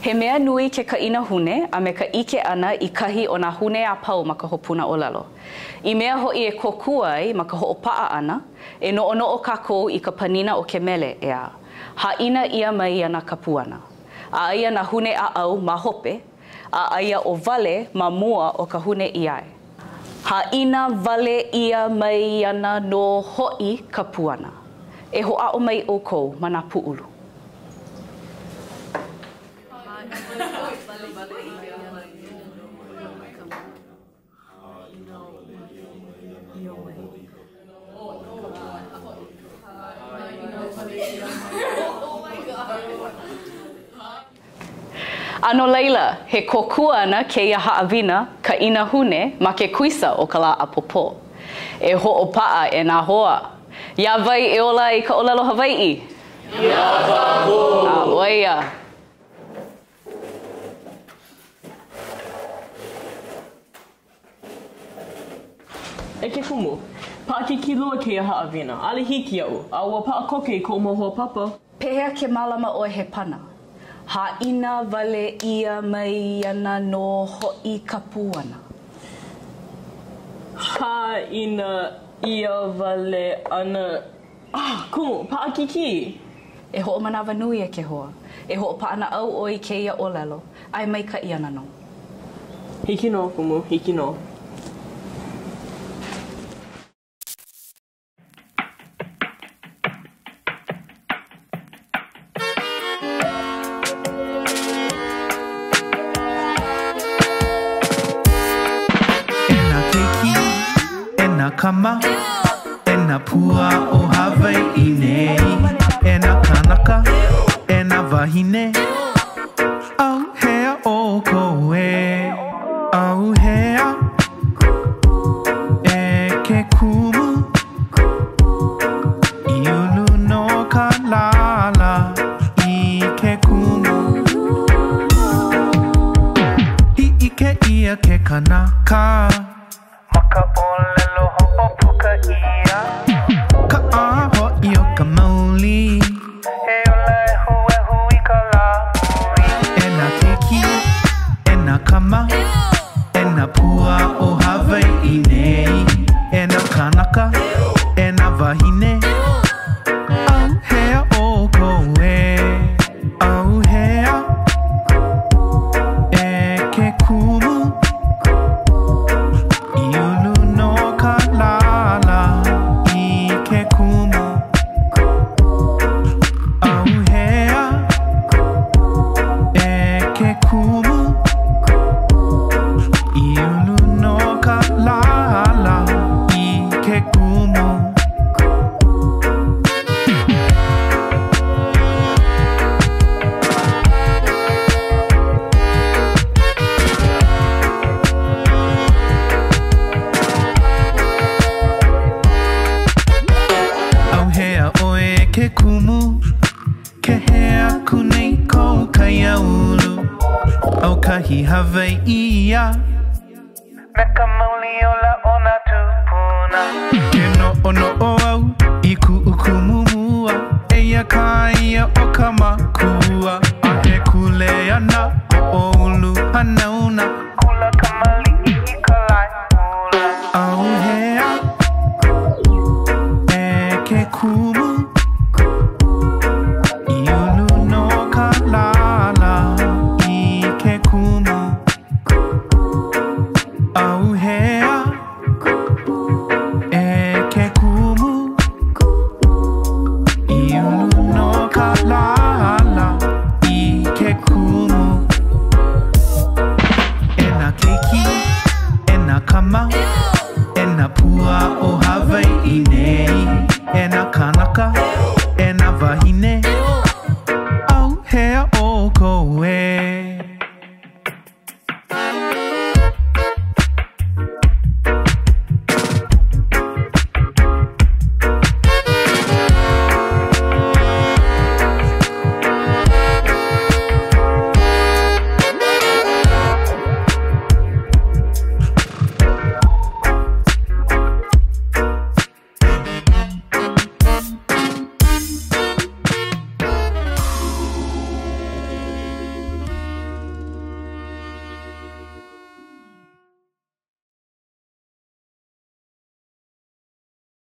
He mea nui ke kaʻina hune a me ka ʻike ʻana i kahi o nā hune a pau ma ka hopuna ʻōlelo. I mea hoʻi e kōkua ai ma ka hoʻopaʻa ʻana, e noʻonoʻo kākou i ka panina o ke mele, ʻeā. Hāʻina ʻia mai ana ka puana. A aia nā hune ʻaʻau ma hope, a aia ʻo wale ma mua o ka hune ʻiae. Hāʻina wale ʻia mai ana nō hoʻi ka puana. E hoʻāʻo mai ʻoukou ma nā pūʻulu. A no laila, he kōkua ana kēia haʻawina kaʻina hune ma ke kuisa o ka lā ʻapōpō. E hoʻopaʻa e nā hoa. Iā wai e ola ai ka ʻōlelo Hawaiʻi? Iā kākou! A ʻo ia. E ke kumu, paʻakikī loa kēia haʻawina, ʻaʻole hiki iaʻu, a ua paʻa koke i koʻu mau hoa papa. Pehea ke mālama ʻoe he pana? Hāʻina wale ʻia mai ana nō hoʻi ka puana. Hāʻina ʻia wale ana Ah, kumu, paʻakikī! E hoʻomanawanui e ke hoa. E hoʻopaʻanaʻau ʻoe i kēia ʻōlelo, a e maikaʻi ana nō. Hiki nō, kumu, hiki nō. E nā keiki, e nā kama, e nā pua o Hawaiʻi nei. E nā kānaka, e nā wāhine, ʻauhea ʻoukou e. ʻAuhea e ke kumu, i ulu nō ka lālā i ke kumu. I ʻike ʻia ke kanaka. Ma ka ʻōlelo hoʻopuka ʻia. Ka ʻā hoʻi o ka mauli. E ola ehuehu i ka lāhui. E nā keiki, e nā kama, e nā pua o Hawaiʻi nei. E nā kānaka, e nā wāhine, ʻauhea ʻoukou e. ʻAuhea e ke kumu i ulu nō ka lālā i ke kumu. ʻAuhea e ke kumu i ulu nō ka lālā i ke kumu. ʻAuhea ʻoe e ke kumu, ke hea aku nei kou kaiāulu, ʻO kahi Hawaiʻi ia. Me ka mauli ola o nā tūpuna. Ke noʻonoʻo au i kuʻu kumu mua, eia kā ia ʻo ka makua.